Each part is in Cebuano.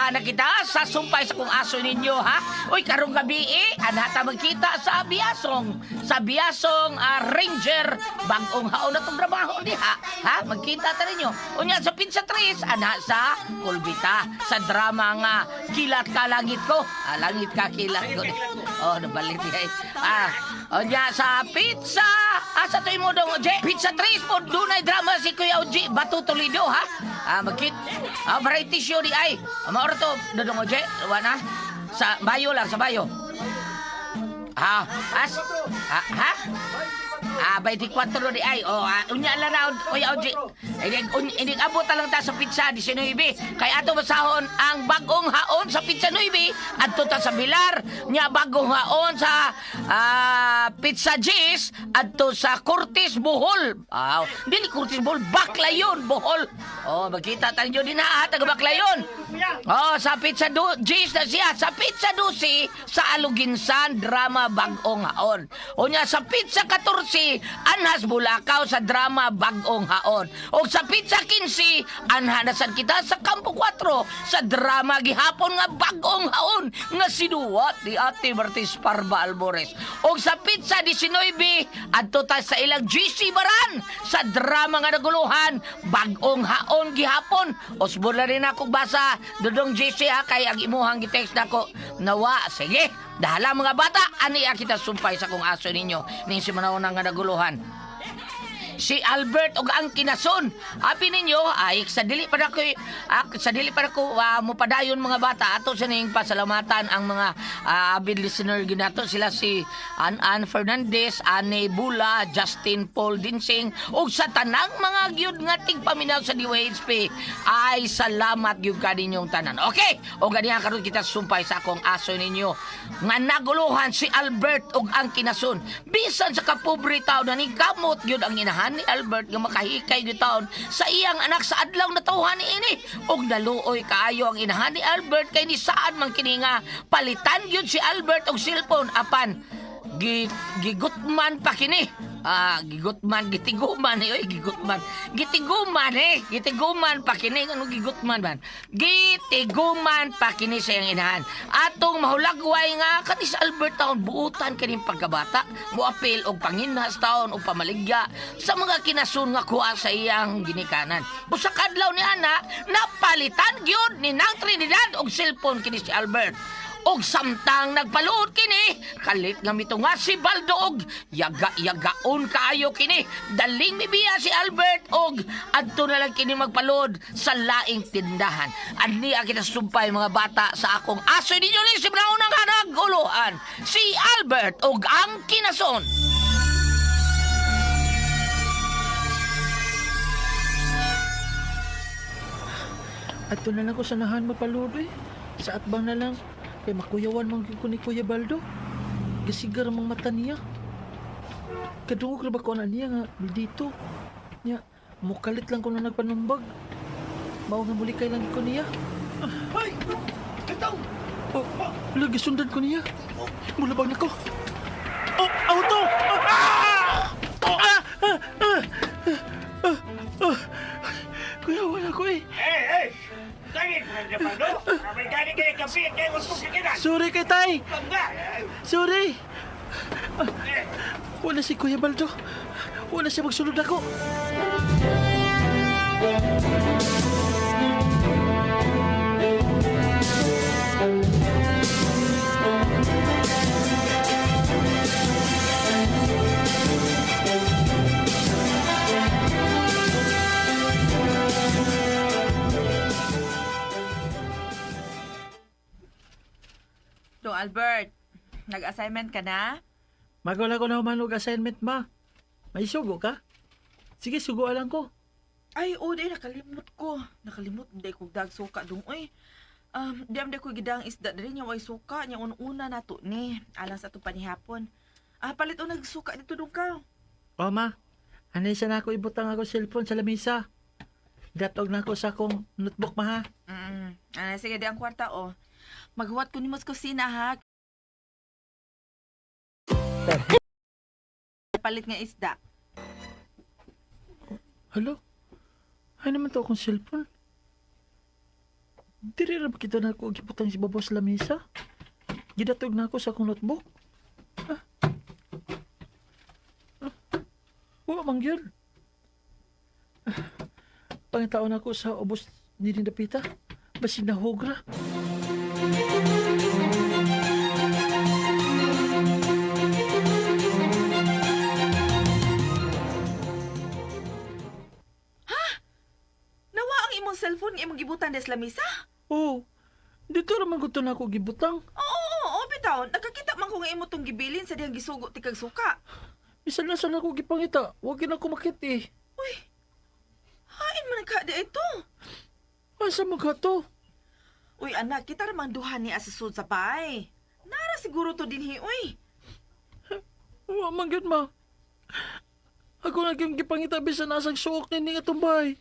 Magkita na kita sa sumpay sa kung aso ninyo, ha? Uy, karong gabi eh, anha ta magkita sa Biasong. Sa Biasong Ranger, bagong haon na tong trabaho diha. Ha? Magkita ta ninyo. Unya sa Pizza Tres, anha sa Kulbita. Sa drama nga Kilat Ka Langit Ko. Ah, langit ka kilat ko. Oh, nabalit eh. Ah, unya sa pizza. Asa to imo dong, Oje? Pizza Tres po, dunay drama si Kuya Oje Bato Toledo, ha? Ah, magkit. Ah, variety show di ay. Ah, maoro to, dodong Oje. Wa na. Sa bayo lang, sa bayo. Ah, as ah, ha? Ah, 24 di ay. Oh, ah, unya lang na, Kuya Oje. Inig abot na lang ta sa pizza 19. Kay ato basahon ang bagong haon sa pizza 9 adto ta sa Bilar. Nya bagong haon sa Pizza G's adto sa Cortes Bohol. Ah, dili Cortes Bohol, Baclayon Bohol. Oh, magkita tayo din na taga Baclayon. Oh, sa Pizza G's na siya, sa Pizza 12 sa Aluginsan drama Bagong Haon. Unya sa Pizza 14 Anhas Bulacau sa drama Bagong Haon. O sa Pizza 15 anha na sad kita sa Campo 4 sa drama gihapon nga Bagong Haon nga sinuwat ni Ate Martis Parba Albores. O sa Pizza 19 adto ta sa ilang GC Baran sa drama nga naguluhan Bagong Haon gihapon. Usbon na rin ako basa Dodong GC ha, kay ang imuhang gitext nako nawa. Sige, dahala mga bata, ani kita sumpay sa kong aso ninyo ning si Manauna nga naguluhan. Si Albert og ang kinason. Abi ninyo ay sa dili pa nako sa dili pa nako mopadayon mga bata, ato sa ning pasalamatan ang mga avid listener ginato sila si An An Fernandez, Ane Bula, Justin Paul Dinsing ug sa tanang mga gyud nga tigpaminaw sa DYHP ay salamat gyud kaninyong tanan. Okay, o ganihan karon kita sumpay sa akong aso ninyo nga naguluhan si Albert ug ang kinason. Bisan sa kapobre taon na ni kamot gyud ang inahan ni Albert nga makahikay gyud taon sa iyang anak sa adlaw na tawhan niini. Ug naluoy kaayo ang inahan ni Albert kay ni saan man kini nga palitan gyud si Albert og cellphone apan gigutman pa kini. Ah, gigutman, gitiguman eh, oy, gigutman. Gitiguman eh, gitiguman pa kini, ano gigutman man? Gitiguman pa kini sa iyang inahan. Atong mahulagway nga kani sa Albert taon buutan kining pagkabata, moapil og panginhas taon og pamaligya sa mga kinasun nga kuha sa iyang ginikanan. Busa kadlaw ni ana, napalitan gyud ni Nang Trinidad og cellphone kini si Albert. Og samtang nagpaluot kini, kalit nga mitunga si Baldo og yaga-yagaon kaayo kini. Daling mibiya si Albert og adto na lang kini magpaluod sa laing tindahan. Ani ang kita sumpay mga bata sa akong aso ninyo ni si Brown ang naguluhan. Si Albert og ang kinason. Adto na lang ko sa nahan mapaludo eh. Sa atbang na lang. Kay makuyawan man gyud ko ni Kuya Baldo. Gasigar ang mga mata niya. Kadungog ra ba ko na niya nga dito. Niya, mukalit lang ko na nagpanumbag. Mao nga mulikay lang ko niya. Hoy! Ito! Oh, lagi sundan ko niya. Mulabag na ko. Oh, auto! Ah! Oh, ah! Ah! Ah! Ah! Ah! Kuya, wala ko eh. Hey, hey! Gani, Baldo! May gani kayo kapi, kayo gusto kikinan! Sorry kay Tay! Bangga! Sorry! Wala si Kuya Baldo. Wala siya magsulod ako. Do Albert, nag-assignment ka na? Magwala ko na human og assignment, ma. May sugo ka? Sige, sugo lang ko. Ay, oh, di, nakalimot ko. Nakalimot, di ko dag suka dong, oy. Di am di ko gidang isda diri nya way suka nya una na to ni alang sa atong panihapon. Ah, palit o nagsuka dito dong ka. O, ma. Anay sa na ako ibutang ako cellphone sa lamisa. Datog na ako sa akong notebook, ma, ha? Ah, sige, di ang kwarta oh. Maghuwat ko nimo sa kusina ha. Palit nga isda. Hello? Ay naman to akong cellphone. Diri ra ba kita na ako gibutang si Bobo sa lamesa? Gidatog na ako sa akong notebook. Ah. Ah. Wa man gyud. Ah. Pangitaon ako sa ubos ni Dapita. Basin nahugra. Nawa ang imong cellphone nga imong gibutan des lamisa? Oh, dito ra man gud to na ako gibutang. Oo, oo, oo, bitaw. Nakakita man ko nga imo tong gibilin sa dihang gisugo ti kag suka. Bisan na saan ako gipangita, wag na ako makit eh. Uy, hain man ka di ito. Asa man ka to? Uy, anak, kita ramang duha ni asasud sa bahay. Nara siguro to dinhi, uy. Wa man gyud ma. Ako na gyud gipangita bisan asang suok ni nga tumbay.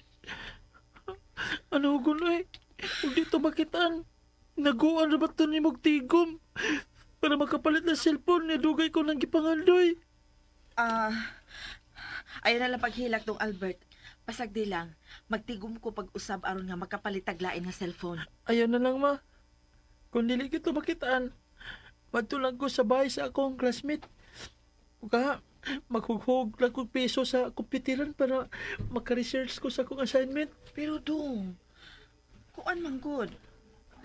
Ano gunoy? Ug dito makitaan. Naguan ra ba to ni tigom? Para makapalit ng cellphone, nidugay ko nang gipangandoy. Ah, ayaw na lang paghilak dong Albert. Pasagdi lang, magtigom ko pag-usab aron nga makapalitag lain nga cellphone. Ayaw na lang ma. Kung dili kito makitaan, madto lang ko sa bahay sa akong classmate. O ka, maghughog lang kong piso sa kompyuteran para maka-research ko sa akong assignment. Pero dong, kuan man gud.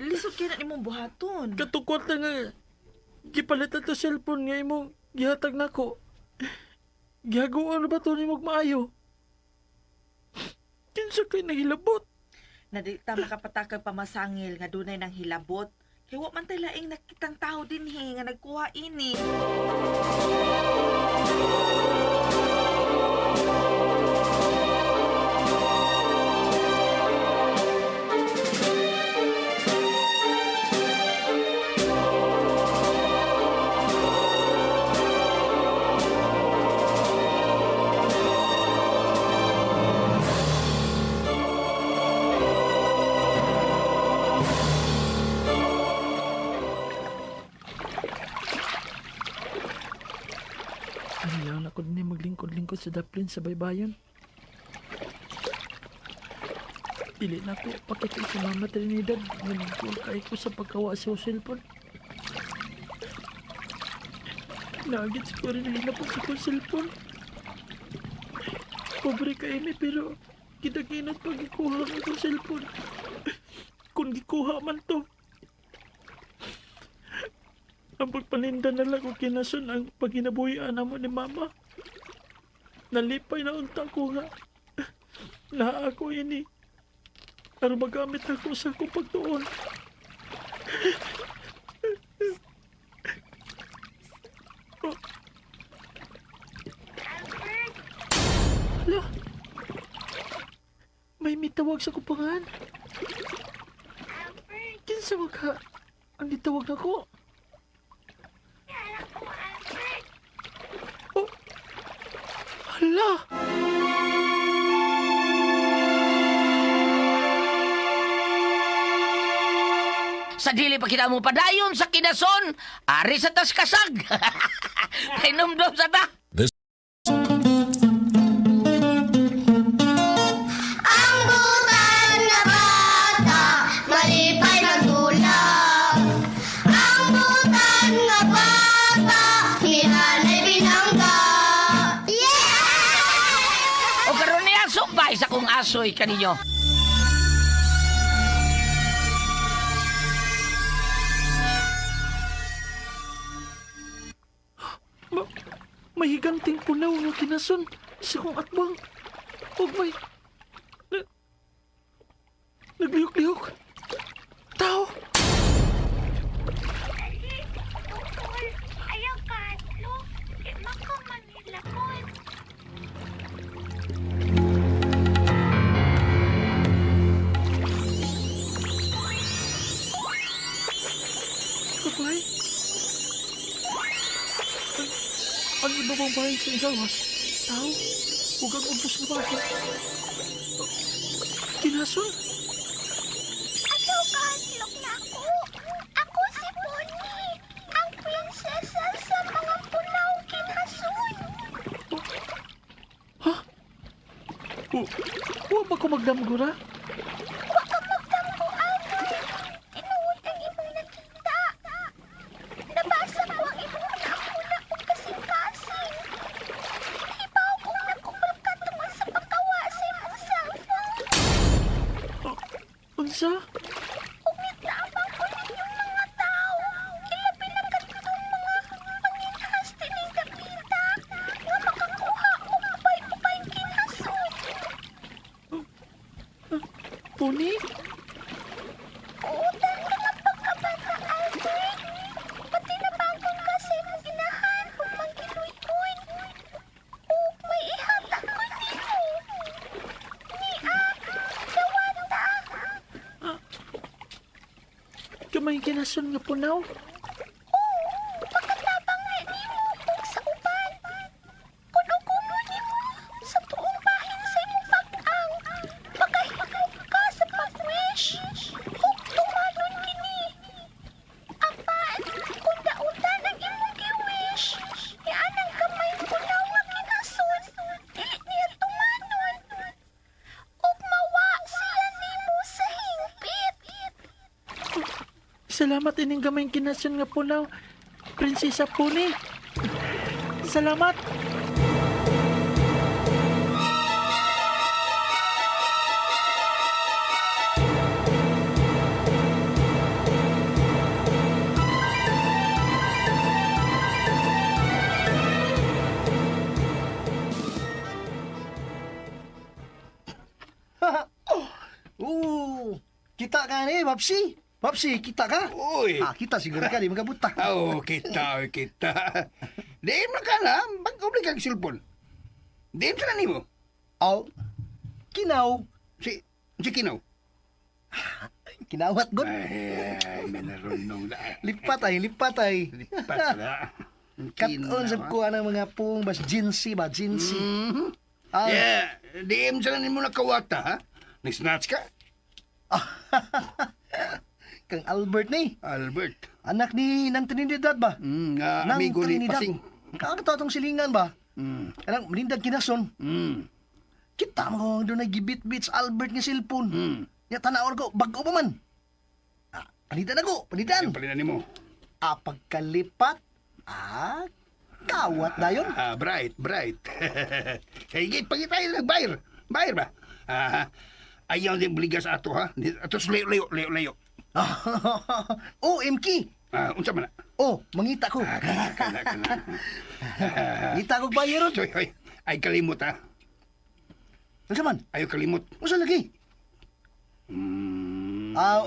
Lisod kay na nimong buhaton. Katukot na nga, gipalit na to cellphone nga imong gihatag nako. Gihaguan na ba to ni maayo? Kinsa kay nahilabot? Na di ta makapatakag pamasangil nga dunay nang hilabot. Kay wa man tay laing nakitang tao dinhi nga nagkuha ini. Ayaw na ko din maglingkod-lingkod sa daplin sa baybayon. Dili na ko pakita si Mama Trinidad nga nagkuha kay ko sa pagkawa sa cellphone. Nagit siguro rin na po sa kong cellphone. Pobre ka ini pero kidaginat pag ikuha ang akong cellphone. Kung gikuha man to. Ang pagpaninda na lang ko kinason ang paginabuhian namo ni Mama. Nalipay na unta ko nga. Naa ako ini. Aron magamit ako sa akong pagtuon. Oh. Hala. May mitawag sa kupangan. Kinsa man ka? Ang gitawag nako. Oh. Hala! Sa dili pa kita mo padayon sa kinason, ari sa tas kasag. Hinumdum sa ta. Ang butan na bata, malipay magdulap. Ang butan na bata, hinanay binangga. Yeah! O karon niya sumbay sa kong asoy kaninyo. May higanting punaw nga kinason sa kong atbang. Og may... Naglihok-lihok. Tao! Ayaw katlo, di makamanilakot. Babae? Ang iba bang bahay sa igawas? Tao? Ug ang ubos na bahay? Kinason? Ayaw katlok na ako. Ako si Bonnie, ang prinsesa sa mga punaw kinasun. Ha? Wa ba ko magdamgura? Wa ka magtampo, Albert. Unsa? Ug nitabang ko ninyong mga tao. Ilabi na kadtong mga manginhas dining dapita nga makakuha og ubay-ubay kinason. Puni? Uutan ka nga pagkabata, Albert. Pati na bagong ka sa imong ginahan ug manggiluy-on. Ug may ihatag ko nimo. Nia, dawata. Gamay kinason nga punaw. Oo, makatabang nga nimo ug sa uban. Kun ugumon nimo sa tuong bahin sa imong pag-ang, makahimo ka sa pag-wish ug tumanon kini. Apan, kung dautan ang imong gi-wish, nianang gamay punaw nga kinason, dili niya tumanon. Ug mawa siya nimo sa hingpit. Salamat ining gamay kinason nga punaw. Prinsesa Puni. Salamat. Oo, kita ka ni, Babsi. Babsi, kita ka? Uy. Ah, kita siguro ka, di magabuta. Oh, kita, oy, kita. Di mo ka na, bag-obli kag cellphone. Di mo na nimo. Aw, kinaw. Si Kinaw. Kinawat, god. Ay, may narunong na. Lipat ay, lipat ay. Lipat na. Katon sa kuha ng mga pong, bas jinsi ba, jinsi. Mhm. Ah. Yeah, di mo sana nimo nakawata, ha? Nag-snatch ka? Kang Albert ni, Albert. anak ni nang Trinidad ba? Nga Nang amigo ni Trinidad. Pasing. Kakataw tong silingan ba? Kanang manindag kinason. Kita mo doon ay gibit-bit sa Albert nga cellphone. Ya tanawon ko, bago pa man. Ah, palitan ako, palitan. Yung palitan nimo. Ah, pagkalipat, kawat na yun. Ah, bright, bright. Sige, pagkita tayo nagbayar. Bayar ba? Ah, ayaw din bligas ato, ha? Ato layo, layo, layo, layo. Oh, MK. Ah, unsa man na? Oh, mangita ko. Ah, kana, kana, kana. Ngita ko bayaron. Oy, oy, ay kalimot, ha? Unsa man? Ayaw kalimot. Unsa lagi? Ah,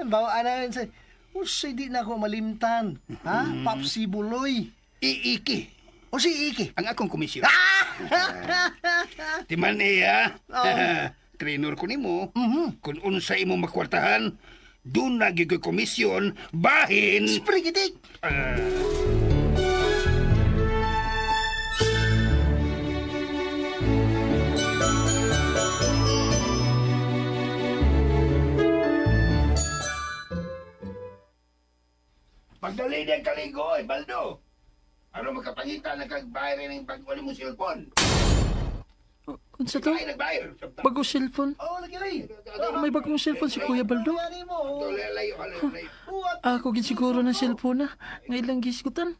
bawa na sa Usay di na ako malimtan. Ha? Papsi Buloy. Iiki. O si Iki. Ang akong komisyon. Timan eh, ha? Trainer ko nimo. Kung unsa imo makwartahan, doon na gyud ko'y komisyon, bahin. Sprigitik! Ah. Pagdali niyang kaligo, eh, Baldo. Ano makapangita na kag bayar ng pag-uli mo cellphone? Unsa to? Ay, nagbayar. Bagong cellphone. Oh, lagi lagi. May bagong cellphone si Kuya Baldo. mo. Layo, layo, layo. Ako gid siguro ng cellphone na nga ilang gisgutan.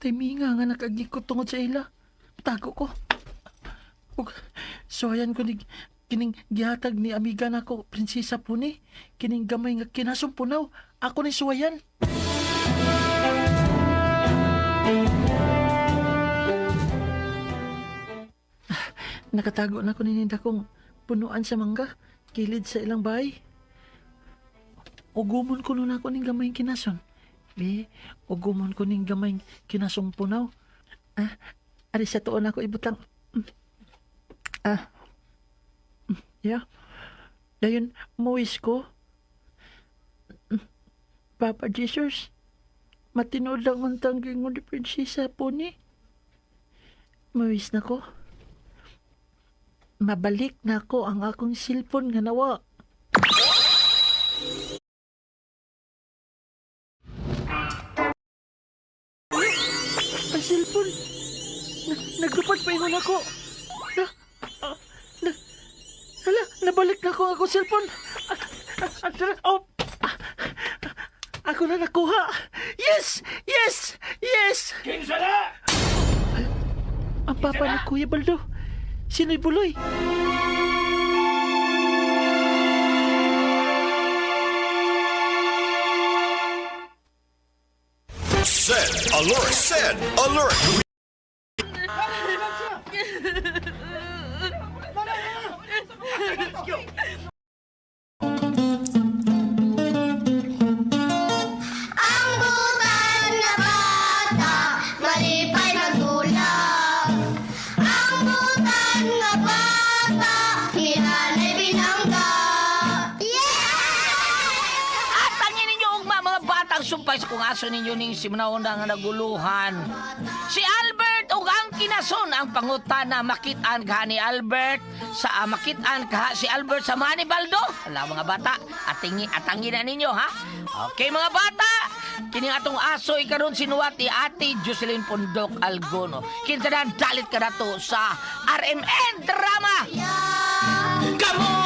Timinga nga nakagikot tungod sa ila. Tago ko. Ug suwayan ko ni kining gihatag ni amiga nako Prinsesa Puni kining gamay nga kinasong punaw. Ako ni suwayan. Nakatago na ko ni kong punuan sa mangga, kilid sa ilang bahay. Ugumon ko nun ako ning gamay kinason. Bi, ugumon ko ning gamay kinasong punaw. Ah, ari sa tuon ako ibutang. Ah. Yeah. Dayon, muwis ko. Papa Jesus, matinood lang ang tangking mo ni Prinsesa Pony. Muwis na ko. Mabalik na ko ang akong cellphone nga nawa. Ang cellphone! Naglupad pa ingon ako. Na, na, hala, nabalik na ko ang akong cellphone. Oh, ako na nakuha. Yes! Yes! Yes! Kinsa na? Ang papa ni Kuya Baldo. Sino'y Buloy? Alert! Send alert! Ang butan na bata, malipay magulak. Ang butan nga bata, nilalay binangga. Yeah! At tangin ninyo ugma mga batang sumpay sa kung aso ninyo ning simnaon nga naguluhan. Si Albert ug ang kinason ang pangutana makit-an ka ni Albert sa makit-an ka si Albert sa mga ni Baldo. Ala mga bata, atingi atangin na ninyo ha. Okay mga bata, kini atong aso ikaron sinuwat ni Ate Jocelyn Pundok Algono. Kinsa na dalit ka nato sa RMN Drama. Kamu